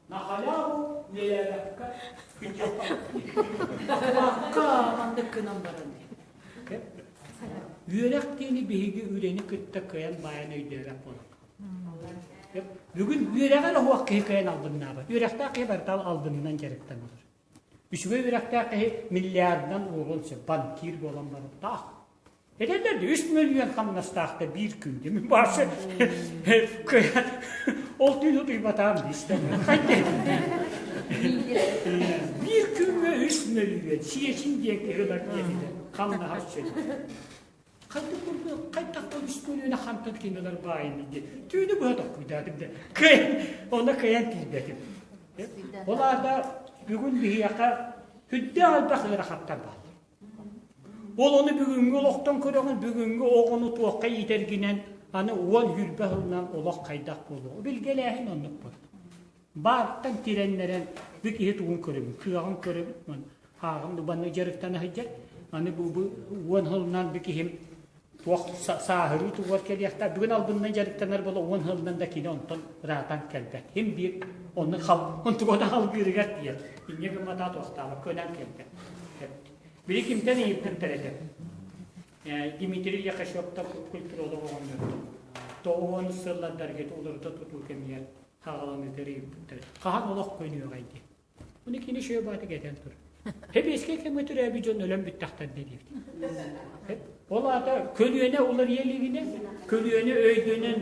На халяву үлэлээбэккэ Дакылаакка маннык гынан баран Үөрэх диэни биһиги үлэни кытта кыайан баайан өйдөөбөт буолан. Бүгүн үөрэҕэр оһуох киһи кыайан албыннаабат. Үөрэхтээх киһи барыта албынынан дьарыктанар. Үчүгэй үөрэхтээх киһи миллиардынан уоруон сөп, банкир буолан барыттаах. Этэллэр да үс мөлүйүөн хамнастаах да биир күн дии. Мин баасы кыайан ол түүн утуйбатаам дии истэн. Биир күҥҥэ 3 мөлүйүөн сиэчин диэн киһи ылар диэтилэр. Хамнаһа сүн. Хайдах курдук хайдах да 3 мөлүйүөнэ хантан кинилэр баайын диэн. Түүнү быһа токкуйдаатым да. Кыайан онно кыайан тиийбэтим. Ол аата бүгүн биһиэхэ сүрдээх элбэх ыарахаттар бааллар. Ол ону бүгүҥҥү олохтон көрөҕүн, бүгүҥҥү оҕону туохха иитэргинэн аны 10-20 сылынан олох хайдах буолуо. Билгэлээһин оннук буолар. Баартан тирэннэрэн бу киһи тугун көрөбүн, кыаҕын көрөбүн, ааҕым дубанны дьарыктана сылдьар. Аны бу бу 10 сылынан бу киһим туох сааһырыы тугар кэлиэхтээх. Бүгүн албыннан дьарыктанар буола 10 сылынан да кини онтон ыраатан кэлбэт. Ким биир онну хал онтугата халгыырыгар тиийэр. Инньэ гымматаа туохтаабат көнөн кэлбэт. Били кимтэн ыйыппыттар этэ? Дмитрий Лихачевтан культуролог оҕонньортон. 90 сыллардарга уларыта тутуу кэмигэр хаҕаланыытыгар ыйыппыттар. Хаһан олох көнүөҕэй диэн. Ону кини шөбаатык этэн тур. Хэбиэскэй кэмҥэ төрөөбүт дьон өлөн бүттэхтэр диэбит. Ол аата көлүөнэ уларыйа илигинэ, көлүөнэ өйдөнөн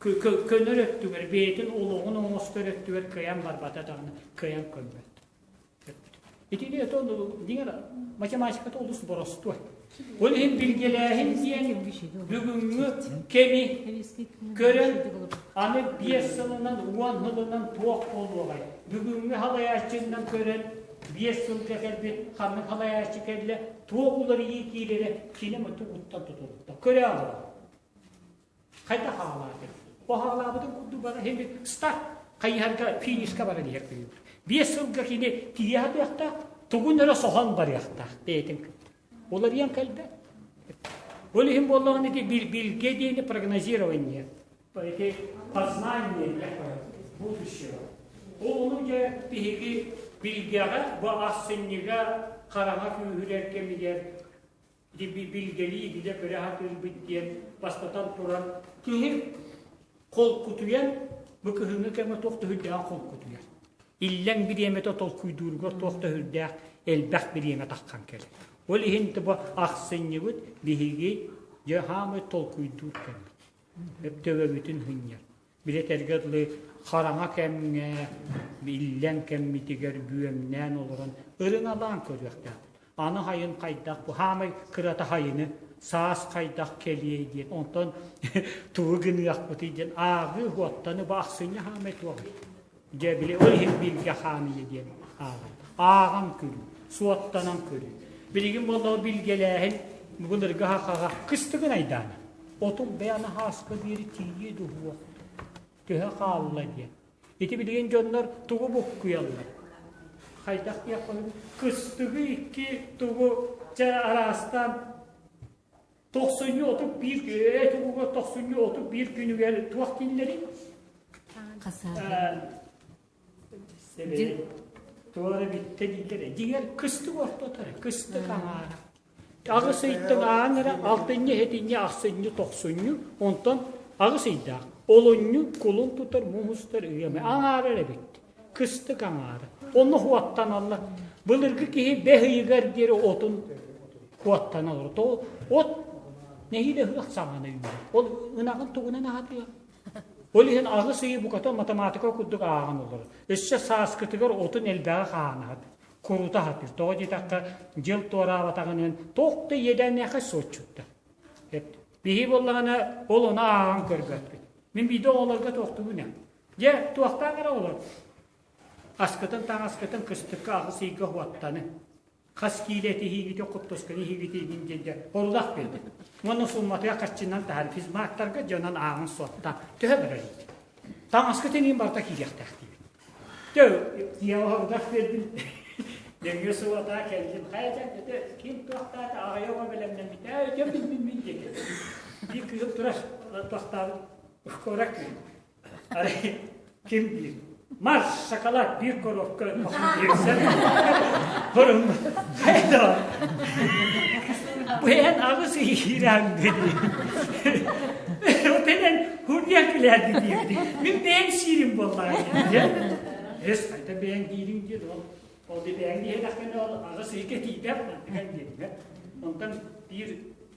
көнөр өттүгэр, бэйэтин олоҕун оҥостор өттүгэр кыайан барбата даҕаны кыайан көммөт. Итини это дьиҥэр математиката олус боростуой. Ол иһин билгэлээһин диэн бүгүҥҥү кэми көрөн аны 5 сылынан, 10 сылынан туох буолуоҕай? Бүгүҥҥү халайааччыннан көрөн 5 сылга кэлбит ханнык халайааччы кэллэ, туох уларыйыы киирэрэ кини тугуттан тутулукта. Көрө олорор. Хайдах хаалаатый? О хаалаабытын курдук бара иһин старт хайыһарга финишка баран иһэр кыйыбыт. 5 сылга кини тиийэ сатыахтаах, тугун эрэ соһон барыахтаах бэйэтин кытта. Уларыйан кэлбэт. Ол иһин буоллаҕына ити билгэ диэни прогнозирование, ити познание будущего. Ол ону дьэ биһиги билгэҕэ бу ахсынньыга хараҥа күүһүрэр кэмигэр билгэлии билэ-көрө сатыырбыт диэн бастатан туран киһи холкутуйан бу кыһыҥҥы кэмҥэ туох да сүрдээҕин холкутуйар. Иллэҥ бириэмэтэ толкуйдууругар туох да сүрдээх элбэх бириэмэ таххан кэлэр. Ол иһин бу ахсынньыбыт биһиги дьэ хаамай толкуйдуур кэммит. Төбөбүтүн сынньар. Билэтэргэ дылы хараҥа кэмҥэ иллэҥ кэммитигэр бүөмнээн олорон ырыҥалаан көрүөхтээхпит. Аны хайын хайдах бу хаамай кырата хайыны саас хайдах кэлиэй диэн онтон тугу гыныахпытый диэн ааҕыы уоттаны бу ахсынньы хаамай туоҕай дьэ били ол иһин билгэ хаамыйа диэн ааҕан ааҕан көрүү суоттанан көрүү билигин буоллаҕа билгэлээһин былыргы хахаҕа кыстыгын айдаана отун бэйэни хааска диэри тиийиэ дуһуох төһө хаалла диэн ити билигин дьоннор тугу буккуйаллар хайдах диэххэ кыстыгы икки тугу чэ араастаан 91 тугуга 91 күнүгэр туох дииллэрий Туора бүттэ дииллэр. Дьиҥэр кыстык ортото эрэ, кыстык аҥаара. 8 ыйтан аан эрэ, алтынньы, сэтинньи, ахсынньы, тохсунньу, онтон 8 ыйдаах. Олунньу, кулун тутар, муус устар, ыам аҥаара эрэ бүттэ. Кыстык аҥаара. Онно хуоттаналлар. Былыргы киһи бэс ыйыгар диэри отун хуоттана олорор. От нэһиилэ ыһыах саҕана үүнэр. Ол ынаҕын тугунан аһатыа? Ол иһин 8 ыйы букатын математика курдук ааҕан олорор. Өссө сааскытыгар отун элбэҕи хаана курута сатыыр. Тоҕо диэтэххэ, дьыл туораабатаҕынан туох да иэдээннээххэ суоччуттар. Биһи буоллаҕына ол ону ааҕан көрбөппүт. Мин биирдэ оҕолорго туохтугун ээ. Дьэ, туохтаах эрэ оҕолор. Аскытын таҥаскытын кыстыкка 8 ыйга уоттаны. Хас киилэ этиһиигити, хоппуосканы иһиигити иһин диэн дьэ орулах биэрдим. Уонна суумматыгар харчынан таһар физматтарга дьонон ааҕын суоттаан төһө барар ити. Таҥаскытын иһин барыта киириэхтээх диибин. Дьэ, орудах биэрдим. Нөҥүө сылатаа кэллим. Хайа дьэ, ити ким туохтаата аҕыйах оҕо бэлэмнэммитэ. Ээ, мин мин мин диэки. Биир кыыһым турар туохтаабыт куорат кыыһым. Арай ким диир. Марш, шоколад биир коробка диэксэн. Хорум хайда. Бэйэн аҕыс иһиирэн дири. Отенен хурья килээди диэбити. Мин бэйэм сиирим буоллаҕа диэн. Эс хайда бэйэҥ диириҥ диэн ол ол бэйэҥ диэтэххинэ ол аҕыс ыйга тиийбэт мантыган диэтимэ. Онтон биир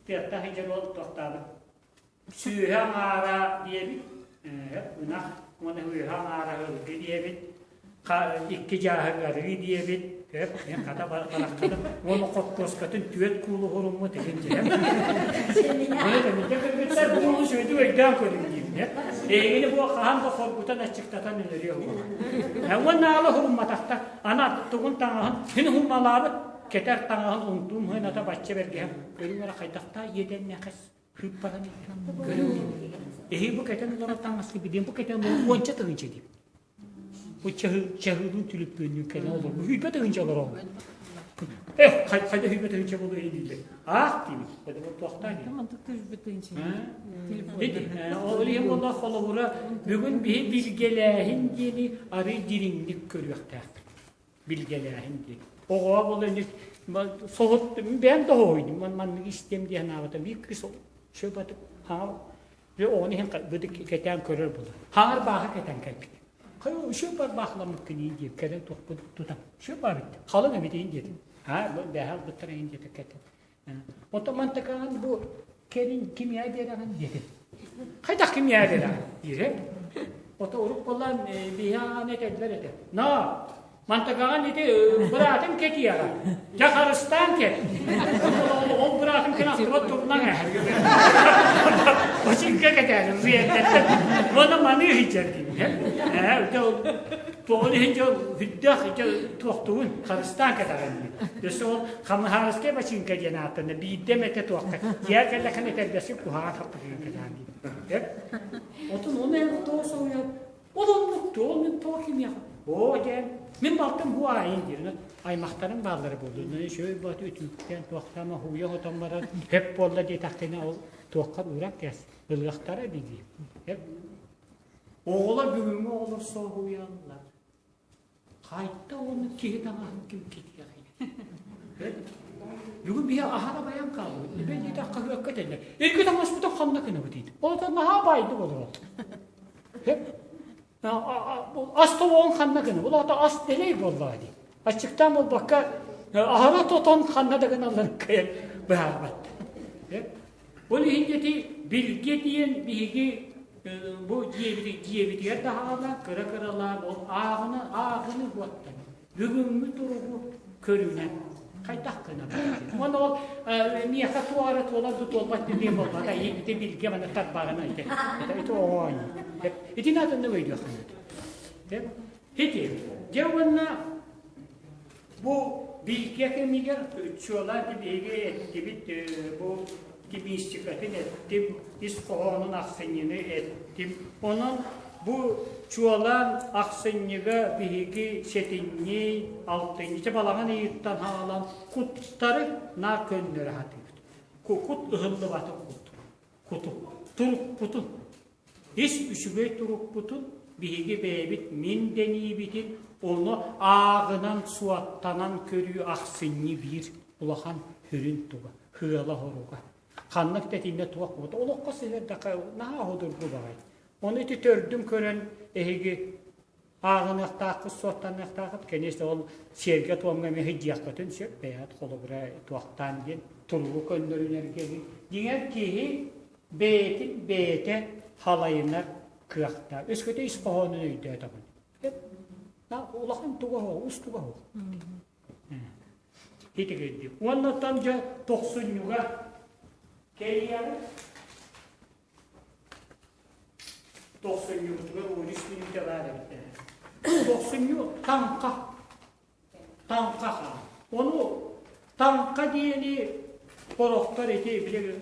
тыаттаах иһэр ол тохтаабыт Сүөһү аҥаара диэбит, ынах уонна үөһэ аҥаара ылгы диэбит, икки дьааһык арыы диэбит, эн хата бараххатын уонна хоппуоскатын түөрт куулу хуруммут игин дьиһэн. Оны кэмитэ кыргыттар бу олус өйдүк өйдөөн көрүҥ диибин. Эйигини бу хаһан да хоргутан аччыктатан өлөрүө буолар. Уонна аала хурумматахтар, ана тугун таҥаһын хин хуммалаабыт, кэтэр таҥаһын унтуум хыната бачча бэргэһэн көрүҥ эрэ хайдахтаа иэдэннэхэс Кыыппаран көрүҥ диибин. Эһи бу кэтэн олорор таҥаска билиэн бу кэтэн олорор уонча тыһыынча диибин. Бу чаһыылыын түлүппүөннүүн кэлэн олор. Хүйбэ тыһыынча олороҕун. Эх, хайда хүйбэ тыһыынча буолуо дииллэр. Аах диибин. Хайда бу туохтаа диибин. Ол иһин буолла холобура бүгүн биһи билгэлээһин диэни арый дириҥник көрүөхтээхпит. билгэлээһин диэн. Оҕоҕо була ини соһут бэйэм да хоһуйдум маннык истиэм диэн санаабатым биир кыыс шөбатык хаҥар оҕону иһин быдык кэтээн көрөр була хаҥар бааха кэтэн кэлбит хайа үшө бар баахыламмыккын иин диэт кэлэн туохпун тутан үшө бар бит халыҥ эбит иин диэтим аа бээһэ албыттар иин диэтэ кэтэн Оттон мантакаан бу кэлин кимиэ биэрэҕин диэтим. Хайдах кимиэ биэрэҕин диирэ. Ото урук буолан биһиэҕэ этэллэр этэ. Но мантакаҕан ити быраатым кэтиэҕэ. Дьэ харыстаан кэт. Ол быраатым кэн ахтыбат турунан эһэр. Бачыҥка кэтээри уйэттэттэн. Уонна маныы сылдьар диибин. Ээ, Тоҕо иһин дьэ үрдээх дьэ туохтугун харыстаан кэтэҕин Өссө ол хамыһаарыскай бачыыҥка диэн ааттанна биирдэ эмэтэ туохха дьиэ кэллэххинэ этэрбэскин куһаҕан хаппытыгын кэтэҕин диир. Отун ону эн тоҕо соһуйан ол оннук туол мин тоҕо кимиэхэ оо диэн мин балтым бу аайын диир аймахтарым бааллара буоллун үчүгэй бат үтүктэн туохтаама хууйа хотон баран хөп буолла диэтэххинэ ол туоххар ууран кээс ылыахтара дии Оҕолор бүгүҥҥү оҕолор соһуйаллар. Хайта уонна киһи таҥаһын ким кэтиэҕий? Бүгүн биһи аһара байан хаалбыт. Эбэ диэтэх хаһыакка этэллэр. Эргэ таҥаспытын ханна гынабыт дейді. Ол наһаа байды олорор. Ас тобоҕун ханна гынабыт? Ол ата ас дэлэй буоллаҕа дии. Аччыктаан буолбакка аһара тотон ханна да гыналларын кыайан быһаарбат. Ол иһин ити билгэ диэн биһиги бу дьиэбитигэр таһаҕалаан кыра-кыралаан ол ааҕыны ааҕыны буоттан бүгүҥҥү туругу көрүнэн хайдах гынабыт уонна ол миэхэ туох эрэ туолар да туолбат диэн буолбата ити билгэ маны тарбаҕына ити ити оонньуу итини атыннык өйдүөххэ наада ити дьэ уонна Бу билгэ кэмигэр чуолаан биһиги эттибит бу мистикатын эттим, ис хоһоонун ахсынньыны эттим. Онон бу чуолаан ахсынньыга биһиги сэтинньи, алтынньы, чэ балаҕан ыйыттан хаалан куттары наар көннөрө сатыыбыт. Кут ыһыллыбатын курдук. Куту, турукпутун Ис үчүгэй турукпутун биһиги бэйэбит мин дэниибитин, ону ааҕынан, суоттанан көрүү ахсынньы биир улахан сүрүн туга, сыала-соруга. Ханнык да итиннэ туох буолбут. Олоххо сыһыардахха наһаа судургу баҕайы. Ону ити төрдүн көрөн эһиги ааҕыныахтааххыт, суоттаныахтааххыт. Конечно, ол сиэргэ-туомҥа эмиэ сылдьыаххытын сөп, бэйэҕит холобура туохтаан диэн туругу көннөрүнэргэ. Дьиҥэр киһи бэйэтин бэйэтэ халайынар кыахтаах. Өскөтө ис хоһоонун өйдөөтөҕүн. Улахан туга суох, устуга суох. Итигирдик. Уонна оттон дьэ тохсунньуга кэлиэҕи тохсунньубутугар 13 мүнүүтэ баар эбит. Тохсунньу таҥха. Таҥха хаан. Ону таҥха диэни сорохтор ити били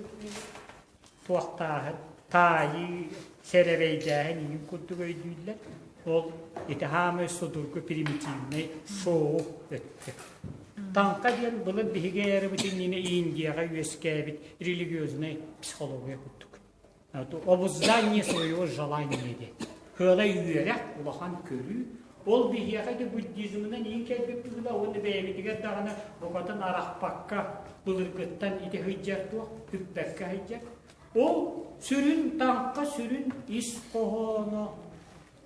туохтааһын, таайыы, сэрэбэйдээһин иҥин курдук өйдүүллэр. Ол ити хаамай судургу примитивнэй шоу өттө. Таҥха диэн былыр биһиги эрабыт иннинэ Индияҕа үөскээбит религиознай психология курдук. Обуздание своего желания диэн. Кыалай үөрэх, улахан көрүү. Ол биһиэхэ ити буддизмынан иин кэлбит быһыылаах уонна бэйэбитигэр даҕаны букатын арахпакка былыргыттан ити сылдьар туох, бүппэккэ сылдьар. Ол сүрүн таҥха сүрүн ис хоһооно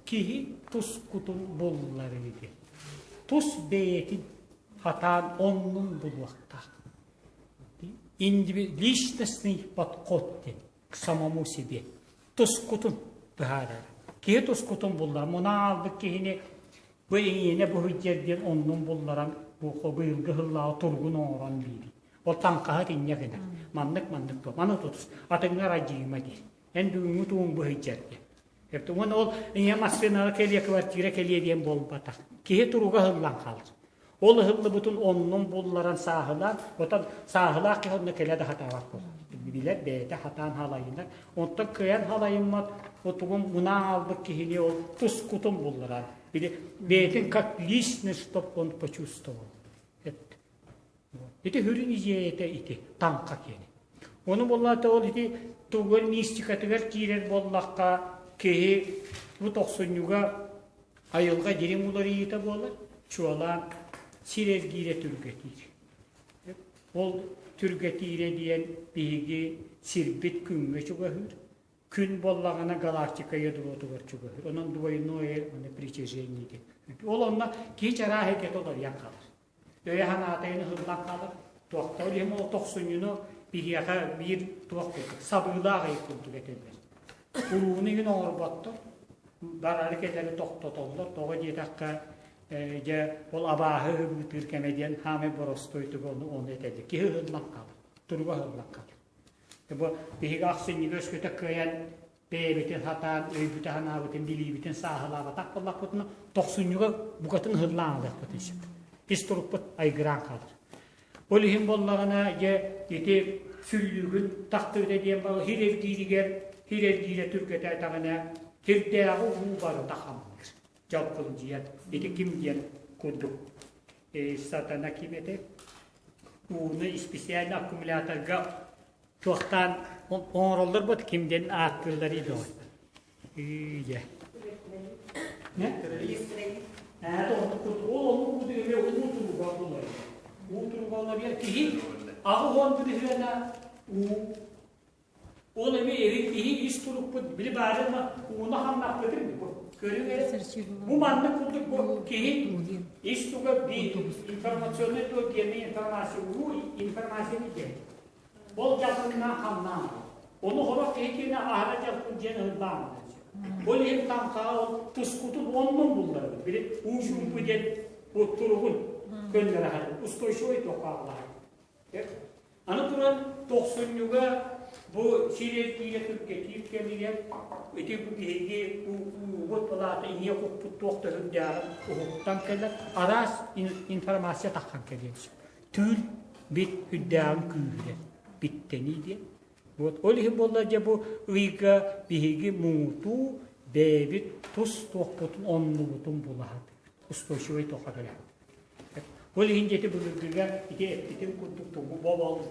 киһи тус кутун булларыы диэн. Тус бэйэтин хатаан оннун булуохтаах. Личностный подход диэн к самому себе. Тус кутун быһаарар. Киһи тус кутун буллар. Муна аалбыт киһини бу иҥиэнэ бу сылдьар диэн оннун булларан бу быйылгы сыллааҕы туругун оҥорон биэрии. Ол таҥхаһыт инньэ гынар. Маннык маннык туох. Маны тутус. Атыҥҥа радьыыма диир. Эн бүгүҥҥү тугуҥ бу сылдьар диэн. Уонна ол ийэ массыынаҕа кэлиэ, квартира кэлиэ диэн буолбатах. Киһи туруга ыһыллан хаалар. Ол ыһыллыбытын оннун булларан сааһылаан, отон сааһылаах киһи онно кэлэ да сатаабат буолар. Билэр бэйэтэ хатаан халайынар. Онтон кыайан халайыммат отугун мунаан аалбыт киһини ол тус кутун булларар. Били бэйэтин как личность, чтоб он почувствовал. Ити сүрүн идиэйэтэ ити, таҥха киэнэ. Ону буоллаата ол ити тугар мистикатыгар киирэр буоллахха, киһи бу тохсунньуга айылҕа дириҥ уларыйыыта буолар, чуолаан сир эргиирэ түргэтиир. Ол түргэтиирэ диэн биһиги сирбит күҥҥэ чугаһыыр, күн буоллаҕына галактика ядротугар чугаһыыр. Онон двойное притяжение диэн. Ол онно киһи чараас эйгэтэ уларыйан хаалар. Өйө-санаата ыһыллан хаалар. Туохта ол иһин ол тохсунньуну биһиэхэ биир туох курдук сабыылаах ый курдук этэллэр. Урууну иһин оҥорботтор, барары кэлэри тохтотоллор. Тоҕо диэтэххэ, дьэ ол абааһы ыһыытыыр кэмэ диэн хаамай боростуой тугу ону ону этэллэр. Киһи ыһыллан хаалар, туруга ыһыллан хаалар. Бу биһиги ахсынньыга өскөтө кыайан бэйэбитин сатаан, өйбүтэ-санаабытын, билиибитин сааһылаабатах буоллахпытына, тохсунньуга букатын ыһыллаан аалыахпытын сөп. Ис турукпут айгыраан хаалар. Ол иһин буоллаҕына, дьэ, ити сүллүүгүн тахтыыта диэн бал хир эргииригэр, хир эргиирэ түргэтээтэҕинэ, сирдээҕи уу барыта хамныыр. Дьалкылдьыйар. Ити ким диэн курдук сатана ким этэй? Ууну исписээн аккумуляторга Туохтаан оҥороллор бот ким диэн ааттыыллар идоҕой? Ийэ. Ол оннук курдук эмиэ уу туруга уларыйар. Уу туруга уларыйар киһи 80 бырыһыана уу. Ол эмиэ киһи ис турукпут били баарыма ууну хамнаппытын бу көрүҥ эрэ. Бу маннык курдук бу киһи ис туга биир информационный то генный информация уу информацияны диэн. Ол дьалкыннаан хамнаан Ону сорох киһи киэнэ аһара дьалкын диэн ыһыллаан Ол иһин таҥхаҕа ол тускутун оннун булларбыт. Били уу чуумпу диэн бу туругун көннөрө сатыыр. Устойчивый туоххааллаһар. Аны туран тохсунньуга бу сир эргиирэ түргэтиир кэмигэр ити бу биһиги уубут былаата ийэ куппут туох да сүрдээҕин уһуктан кэлэр араас информация таххан кэлиэн сөп. Түүл бит үрдээҕин күүһүрэр, биттэнии диэн. Вот ол иһин буолла дьэ бу ыйга биһиги муҥутуу бэйэбит тус туохпутун оннубутун булаһатыбыт. Устойчивый туохха кэлэбит. Ол иһин дьэти былыргыга ити эппитим курдук тугу боболлор.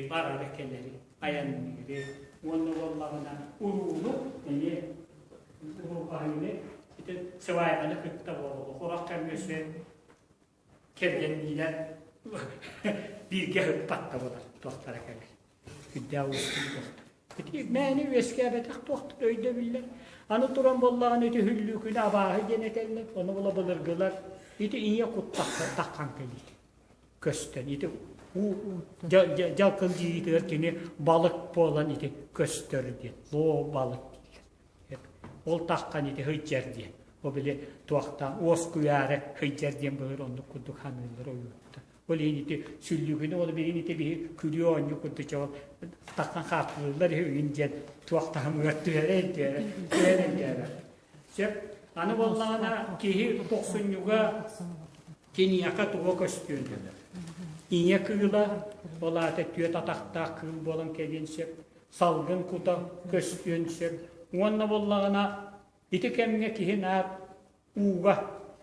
Барары кэлэри, айанныыры уонна буоллаҕына урууну эмиэ уруурҕаһыыны ити сыбаайбаны кытта буолуо. Хорох кэмҥэ кэргэнниилэр бииргэ ыппат да буолар туохтара кэлэр. Үрдээх уустук туохтар. Ити мээнэ үөскээбэтэх туохтар өйдөбүллэр. Аны туран буоллаҕына ити үһүллүүкүнэ абааһы диэн этэллэр. Ону була былыргылар ити ийэ куттахха таххан кэлиит. Көстөн ити уу дьалкылдьыйыытыгар кини балык буолан ити көстөр диэн. Лоо балык дииллэр. Ол таххан ити сылдьар диэн. Ол били туохтаан уоскуйаары сылдьар диэн былыр оннук курдук саныыллар ойууттар. Ол иһин ити сүллүгүнү ол билин ити биһи күлүү оонньуу курдук чоҕол таххан хааппылыыллар үһү үһүн диэн туох таһымыгар түһэрэ түһэрэ түһэрэ түһэрэ. Сөп. Аны буоллаҕына киһи тохсунньуга киниэхэ туга көстүөн сөп. Ийэ кыыла, ол аата түөрт атахтаах кыыл буолан кэлиэн сөп. Салгын кута көстүөн сөп. Уонна буоллаҕына Ити кэмҥэ киһи наар ууга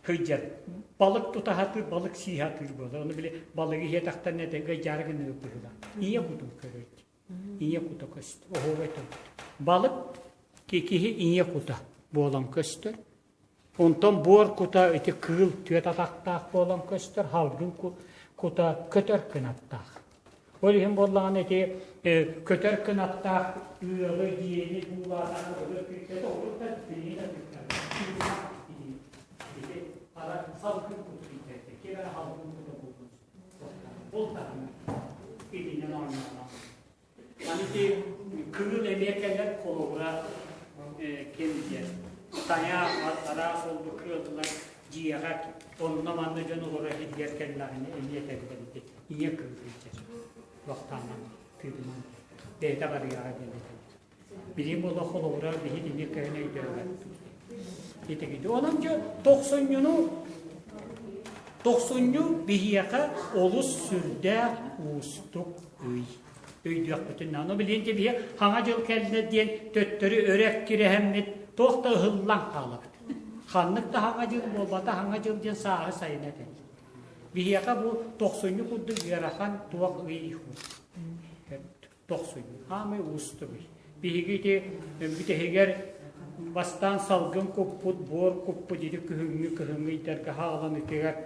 сылдьар. Балык тута сатыыр, балык сии сатыыр буолар. Ону били балыгы иһиэтэхтэринэ этэҥҥэ дьаары гыныгы быһыылаах. Ийэ кутун көрөр. Ийэ кута көстөр. Оһуобай тыл. Балык киһи ийэ кута буолан көстөр. Онтон буор кута ити кыыл түөрт атахтаах буолан көстөр, салгын кута көтөр кынаттаах. Ол иһин буоллаҕына ити көтөр кынаттаах ыалы, дьиэни буулаатаҕына көтөр күүттэтэ урут да билигин да күүттэр. Ити хара салгын кут күүттэтэ. Ким эрэ салгын кута буолуон Ол таһынан итинэн оонньоонон. Аны ити кыыл эмиэ кэлэр холобура ким диэн тайа араас олбу кыыллар дьиэҕэ онно-манна дьон олоро иһигэр кэллэҕинэ эмиэ этэллэр ити ийэ кыыл сылдьар туохтаанан тыынынан бэйэтэ барыаҕа диэн этэллэр. Билим буола холобура биһи итинник кэһин өйдөөбөппүт. Итигити. Онон дьэ тохсунньуну тохсунньу биһиэхэ олус сүрдээх уустук ый. Өйдүөхпүтүн наада. Ону билигин дьэ биһи хаҥа дьыл кэллэ диэн төттөрү өрө эккирэһэммит туох да ыһыллан хаалабыт. Ханнык да хаҥа дьыл буолбата, хаҥа дьыл диэн сааһы сайына этэллэр. Биһиэхэ бу тохсунньу курдук ыарахан туох ый тохсунньу. Хаамай уустугуй. Биһиги ити бүтэһигэр бастаан салгын куппут, буор куппут ити күһүҥҥү кыһыҥҥы ыйдарга хаалан итигэр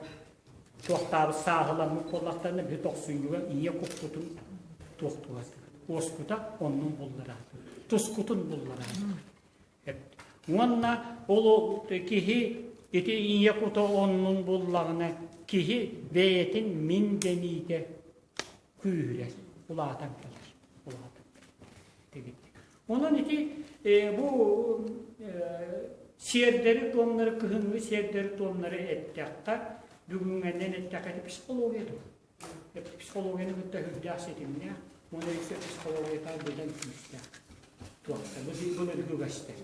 туохтаабыт сааһыламмыт буоллахтарына биһи тохсунньуга ийэ куппутун туохтугатыгар уоскута оннун буллараатыгар тускутун буллараатыгар Уонна ол киһи ити ийэ кута оннун буллаҕына киһи бэйэтин мин дэниитэ күүһүрэр, улаатан кэлэр. Улаатан кэлэр. Онон ити бу сиэрдэри-туомнары, кыһыҥҥы сиэрдэри-туомнары эттэххэ, бүгүҥҥэнэн эттэххэ ити психология туһа. Психологияны кытта сүрдээх ситимнээх, уонна өссө психологията быдан күүстээх. Туохта бу былыргы үгэстэр.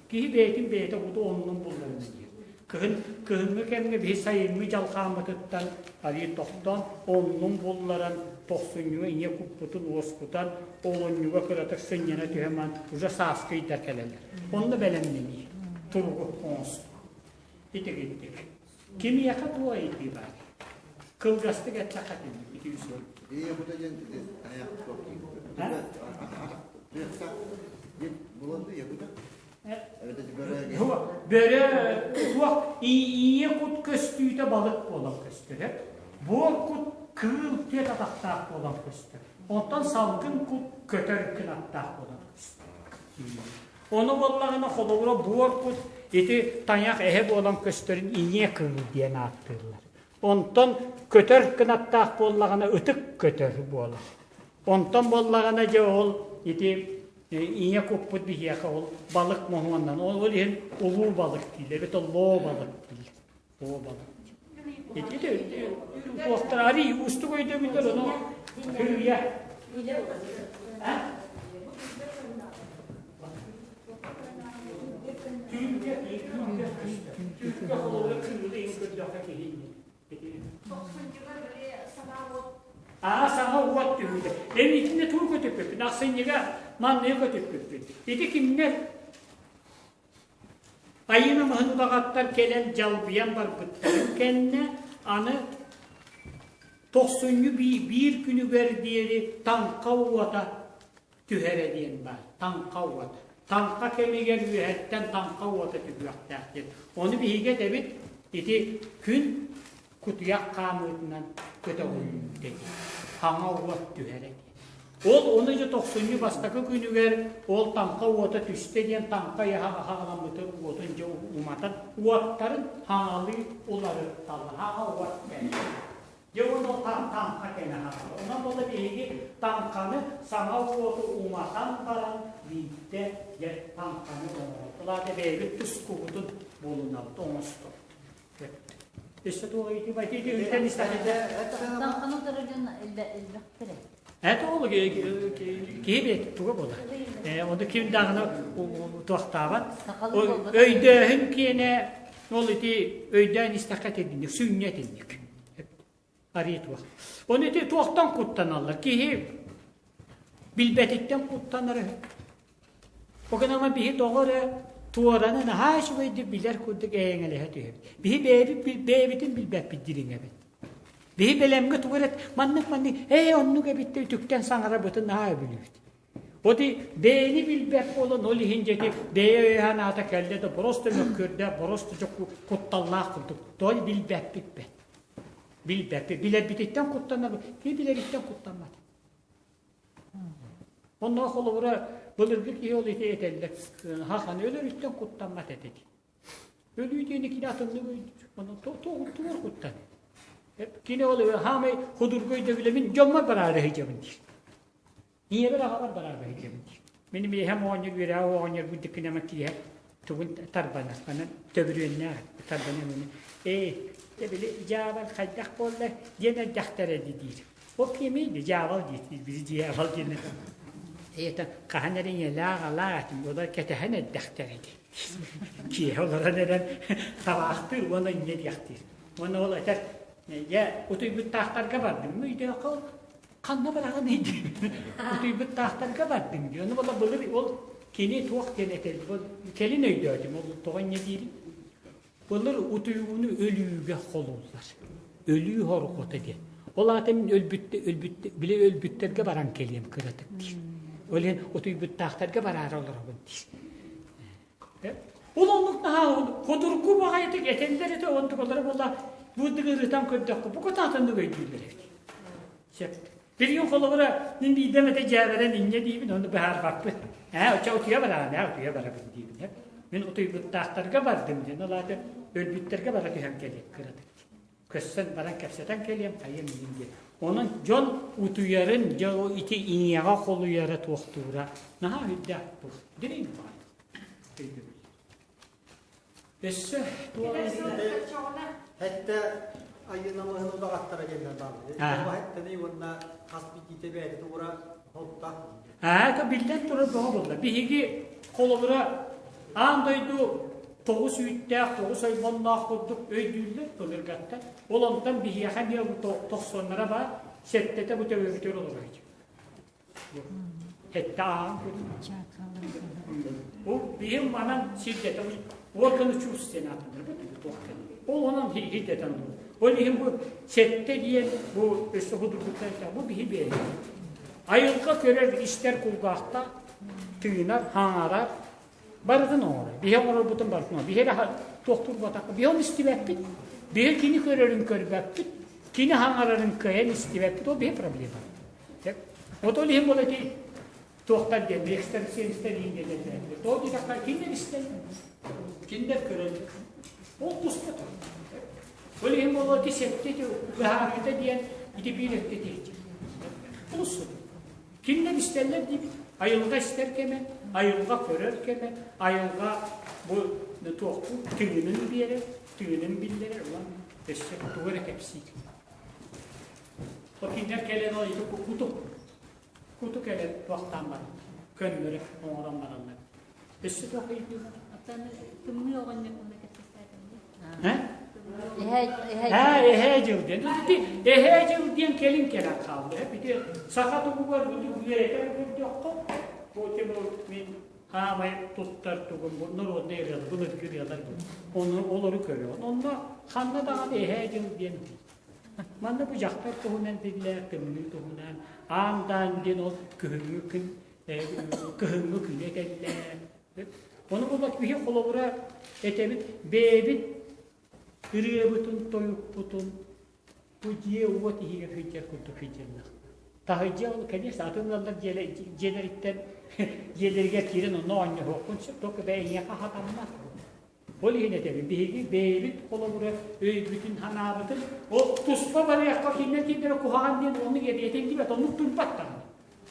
Киһи бэйэтин бэйэтэ куту оннун булларына диир. Кыһын кыһыҥҥы кэмҥэ биһи сайыҥҥы дьалхааммытыттан арыы тохтоон, оннун булларан, тохсунньуга ийэ куппутун уоскутан, олунньуга кыратык сынньана түһэн баран, уже сааскы ыйдар кэлэллэр. Онно бэлэмнэнии, туругу оҥостуу. Итигинтик. Кимиэхэ туох ыйытыы баар? Кылгастык эттэххэ итинник ити үс ой. Ийэ кута диэн тайах туох Буланды ийэ кута? Бөрө туох ийэ кут көстүүтэ балык буолан көстөр. Буор кут кыыл түөт атахтаах буолан көстөр. Онтон салгын кут көтөр кынаттаах буолан көстөр. Ону буоллаҕына холобура буор кут ити тайах эһэ буолан көстөрүн ийэ кыыл диэн ааттыыллар. Онтон көтөр кынаттаах буоллаҕына ытык көтөр буолар. Онтон буоллаҕына дьэ ол ити ийэ куппут биһиэхэ ол балык моһуоннан ол иһин улуу балык дииллэр эбэтэр лоо балык дииллэр. Лоо балык. Ити туохтар арый уустук өйдөбүллэр ону хөрүйэ. Түүлгэ түүлгэ түүлгэ холобура кыылы иһин көрдөххө киһи Аа саҥа уот түһүүтэ. Эми итиннэ тугу көтүппүппүт? Ахсынньыга манныгы көтүппүппүт. Ити кимнэр Айыы намыһын удаҕаттар кэлэн дьалбыйан барбыттарын кэннэ аны тохсунньу биир күнүгэр диэри таҥха уота түһэрэ диэн баар. Таҥха уота. Таҥха кэмигэр үөһэттэн таҥха уота түһүөхтээх диэн. Ону биһиги этэбит ити күн кутуйах хаамыытынан көтөҕүллүүтэ диэн. Хаҥа уот түһэрэ диэн. Ол ону дьэ тохсунньу бастакы күнүгэр ол таҥха уота түстэ диэн таҥха хаҕаламмыты уотун дьэ уматан уоттарын хаҥалыы уларытталлар. Хаҥа уот кэллэ. Дьэ уонна ол таҥха кэмэ хаалла. Онон буолла биһиги таҥханы саҥа уоту уматан баран биирдэ дьэ таҥханы оҥоробут. Ол аата бэйэбит тускубутун булунабыт, оҥостобут. Өссө туох ыйытыы бай ыйтан истэххэ Таҥханы утары дьон элбэхтэрэ. Это ол киһи бэйэтэ туга буолар. Ону ким даҕаны туохтаабат. Өйдөөһүн киэнэ ол ити өйдөөн истэххэ этинник, сүнньэ этинник. Арыы туох. Ону ити туохтан куттаналлар? Киһи билбэтиттэн куттанар үһү. Ол гынан биһи тоҕо эрэ туораны наһаа үчүгэйдик билэр курдук эйэҥэлэһэ түһэбит. Биһи бэйэбит бэйэбитин билбэппит дириҥэбит. Биһи бэлэмҥэ тугу эрэ маннык маннык ээ оннук эбит үтүктэн саҥарабытын наһаа өбүлүүбүт. Оти бэйэни билбэт буолан ол иһин дьэти бэйэ өйөһөн аата кэллэ да просто мөккүөрдээх, просто кутталлаах курдук. Той билбэппит бэт. Билбэппит. Билэрбититтэн куттанабыт. Кини билэриттэн куттаммат. Онно холобура былыргы киһи ол ити этэллэр. Хаханы өлөрүттэн куттаммат этэ. Өлүү диэни кини атыннык өйдүүр. Онон тугур куттан. Кини ол хаамай худургу өйдөбүлэ мин дьоммор бараары сылдьабын диир. Ийэбэр аҕабар бараары сылдьабын диир. Мин миэхэм оҕонньор үөрэҕэ оҕонньор бурдуккунама киэһэ тугун тарбанар манан төбүрүөннээх тарбанар мини ээ дьэ били дьаабал хайдах буолла диэн эрдэхтэрэ диир. Ол кимий дьаабал диир били дьаабал диэн это хаһан эрэ ийэлээх аҕалаах этим олор кэтэһэн эрдэхтэрэ дии. Киэһэ олорон эрэн табаахтыыр уонна инньэ диэхтиир. Уонна ол этэр дьэ утуйбуттаахтарга бардым өйдөөххө ханна бараҕыный диэн утуйбуттаахтарга бардым диэн. Ону була былыр ол кини туох диэн этэр кэлин өйдөөтүм ол тоҕо инньэ диирин. Былыр утуйууну өлүүгэ холууллар. Өлүү хорҕото диэн. Ол аата мин өлбүттэ өлбүттэ били өлбүттэргэ баран кэлиэм кыратык диир. Ол иһин утуйбуттаахтарга бараары олоробун диир. Ол оннук наһаа ходургу баҕайытык этэллэр этэ онтукалара буолла бу ырытан көрдөххө бу кытаатаннык өйдүүллэр эбит. Сөп. Билигин холобура мин биирдэм этэ дьээбэрэн инньэ диибин ону быһаарбаппыт. Ээ оччо утуйа бараҕын ээ утуйа барабын диибин. Мин утуйбуттаахтарга бардым диэн ол аата өлбүттэргэ бара түһэн кэлиэм кыратык. Көссөн баран кэпсэтэн кэлиэм хайыам иһин диэн. Онон дьон утуйарын дьэ ити иҥиэҕэ холуйара туохтуура наһаа үрдээх туох дириҥ баҕайы өйдөбүл. Өссө туох Хэтте айыынамыһын удаҕаттара диэннэр бааллар. Хэттэни уонна хас биирдиитэ бэйэтэ тугура холта. Аа, биллэн турар бөҕө буолла. Биһиги холобура аан дойду тоҕус үүттээх, тоҕус ойбонноох курдук өйдүүллэр былыргаттан. Ол онтон биһиэхэ эмиэ бу тохсуоннара баар, сэттэтэ бу төбөбүтүгэр олорор. Сэттэ ааҕан көрүҥ. Бу биһим манан сирдэтэ органы чувств диэн ааттанар бу туох Ол онон хирдэтэн олорор. Ол иһин бу сэттэ диэн бу өссө худургуттан бу биһи бэйэ. Айылҕа көрөр, истэр кулгаахта, тыынар, хаҥарар, барытын оҥорор. Биһи оҥорорбутун барытын оҥорор. Биһи эрэ туохтуурбатахха, биһи ону истибэппит. Биһи кини көрөрүн көрбөппүт, кини хаҥарарын кыайан истибэппит, ол биһи проблема. Вот ол иһин буола ити туохтар диэн экстрасенстэр иин диэн этэллэр. Тоҕо диэтэххэ кинилэр истэллэр, кинилэр көрөллөр. Ол туспа тур. Ол иһин буолуо ити сэттэ ити быһаарыыта диэн ити биир өттө тиһиччи. Олус Кинилэр истэллэр диибит. Айылҕа истэр кэмэ, айылҕа көрөр кэмэ, айылҕа бу туохтуу тыынын биэрэр, тыынын биллэрэр уонна өссө тугу эрэ кэпсиир. Ол кинилэр кэлэн ол ити куту, куту кэлэн туохтаан баран, көннөрө оҥорон бараллар. Өссө туох ыйытыылар? Оттон тымныы оҕонньор уонна кэпсэппэтим Э? Эһээ дьыл диэн. Ити эһээ дьыл диэн кэлин кэлэн хаалла. Ити саха тугугар үөрэтэн көрдөххө, бу мин хаамай туттар тугум бу народный ырыалар, былыргы ырыалар бу. Ону олору көрөҕүн. Онно ханна даҕаны эһээ дьыл диэн Манна бу дьахтар туһунан биллэр, тымныы туһунан, аан-даан диэн ол күһүҥҥү күн, кыһыҥҥы күнү этэллэр. Ону буолла киһи холобура этэбит, бэйэбит ырыабытын, тойукпутун бу дьиэ-уот иһигэр сылдьар курдук сылдьаннах. Таһырдьа ол, конечно, атын ыаллар дьиэлэриттэн дьиэлэригэр киирэн онно оонньоһуоххун сөп, только бэйэҥиэхэ хатаммат. Ол иһин этэбин, биһиги бэйэбит холобура өйбүтүн-санаабытын ол туспа барыахха кинилэр кинилэрэ куһаҕан диэн оннук этиллибэт, оннук турбат даҕаны.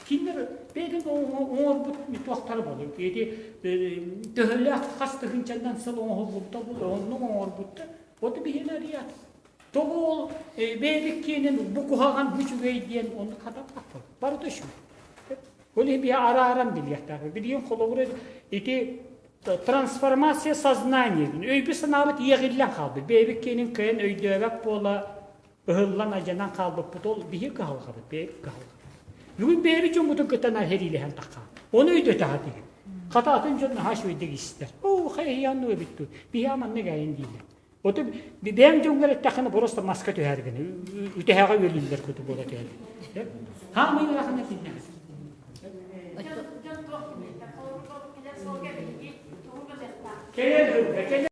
Кинилэр бэйэтин оҥорбут туохтара буолуо. Ити төһөлөөх хас тыһыынчаннан сыл оҥоһуллубута буолуо, оннук оҥорбуттар. Вот биһиги арыйаат. Тоҕо ол бэйэбит киэнин бу куһаҕан, бу үчүгэй диэн оннук хатаммат. Барыта үчүгэй. Ол иһин биһи арааран билиэхтээхпит. Билигин холобура ити трансформация сознания өйбүт-санаабыт иэҕиллэн хаалбыт. Бэйэбит киэнин кыайан өйдөөбөт буола ыһыллан алдьанан хаалбыппыт ол биһи кыһалҕабыт, бэйэбит кыһалҕабыт. Бүгүн бэйэбит дьоммутун кытта сэриилэһэн тахха. Ону өйдөтө сатыыр. Хата атын дьон наһаа үчүгэйдик истэр. Оо, хайа оннук эбит дуу. Биһи маннык айан дииллэр. Оту бэйэҥ дьоҥҥор эттэххинэ просто маска түһэргин, үтэһэҕэ үөлүллэр курдук буола түһэр. Хаамый ыарахана киннэҕэ. Кэлэр сылга, кэлэр.